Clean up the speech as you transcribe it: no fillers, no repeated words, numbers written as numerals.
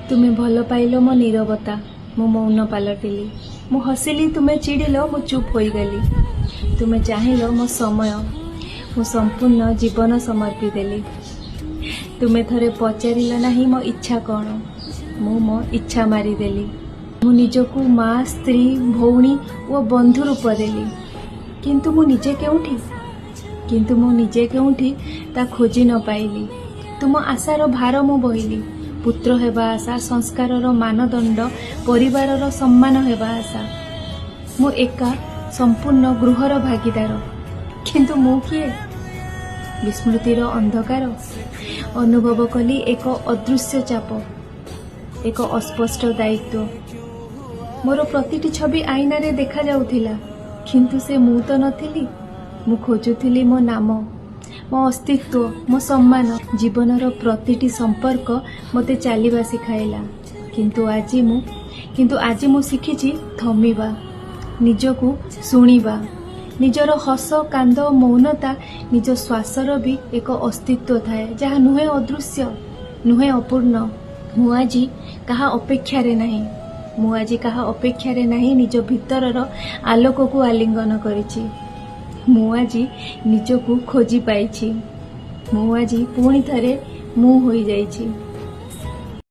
ତୁମେ ଭଲ ପାଇଲ ମୋ ନୀରବତା, ମୁଁ ମୌନ ପାଲଟିଲି। ମୁଁ ହସିଲି, ତୁମେ ଚିଡ଼ିଲ, ମୁଁ ଚୁପ୍ ହୋଇଗଲି। ତୁମେ ଚାହିଁଲ ମୋ ସମୟ, ମୁଁ ସମ୍ପୂର୍ଣ୍ଣ ଜୀବନ ସମର୍ପି ଦେଲି। ତୁମେ ଥରେ ପଚାରିଲ ନାହିଁ ମୋ ଇଚ୍ଛା କ'ଣ, ମୁଁ ମୋ ଇଚ୍ଛା ମାରିଦେଲି। ମୁଁ ନିଜକୁ ମା, ସ୍ତ୍ରୀ, ଭଉଣୀ ଓ ବନ୍ଧୁ ରୂପ ଦେଲି, କିନ୍ତୁ ମୁଁ ନିଜେ କେଉଁଠି? କିନ୍ତୁ ମୁଁ ନିଜେ କେଉଁଠି ତା ଖୋଜି ନ ପାଇଲି। ତୁମ ଆଶାର ଭାର ମୁଁ ବହିଲି। ପୁତ୍ର ହେବା ଆଶା, ସଂସ୍କାରର ମାନଦଣ୍ଡ, ପରିବାରର ସମ୍ମାନ ହେବା ଆଶା। ମୁଁ ଏକା ସମ୍ପୂର୍ଣ୍ଣ ଗୃହର ଭାଗିଦାର, କିନ୍ତୁ ମୁଁ କିଏ? ବିସ୍ମୃତିର ଅନ୍ଧକାର। ଅନୁଭବ କଲି ଏକ ଅଦୃଶ୍ୟ ଚାପ, ଏକ ଅସ୍ପଷ୍ଟ ଦାୟିତ୍ୱ। ମୋର ପ୍ରତିଟି ଛବି ଆଇନାରେ ଦେଖାଯାଉଥିଲା, କିନ୍ତୁ ସେ ମୁଁ ତ ନଥିଲି। ମୁଁ ଖୋଜୁଥିଲି ମୋ ନାମ, ମୋ ଅସ୍ତିତ୍ୱ, ମୋ ସମ୍ମାନ। ଜୀବନର ପ୍ରତିଟି ସମ୍ପର୍କ ମୋତେ ଚାଲିବା ଶିଖାଇଲା, କିନ୍ତୁ ଆଜି ମୁଁ ଶିଖିଛି ଥମିବା, ନିଜକୁ ଶୁଣିବା। ନିଜର ହସ, କାନ୍ଦ, ମୌନତା, ନିଜ ଶ୍ୱାସର ବି ଏକ ଅସ୍ତିତ୍ୱ ଥାଏ, ଯାହା ନୁହେଁ ଅଦୃଶ୍ୟ, ନୁହେଁ ଅପୂର୍ଣ୍ଣ। ମୁଁ ଆଜି କାହା ଅପେକ୍ଷାରେ ନାହିଁ। ମୁଁ ଆଜି କାହା ଅପେକ୍ଷାରେ ନାହିଁ। ନିଜ ଭିତରର ଆଲୋକକୁ ଆଲିଙ୍ଗନ କରିଛି। ମୁଁ ଆଜି ନିଜକୁ ଖୋଜି ପାଇଛି। ମୁଁ ଆଜି ପୁଣି ଥରେ ମୁଁ ହୋଇଯାଇଛି।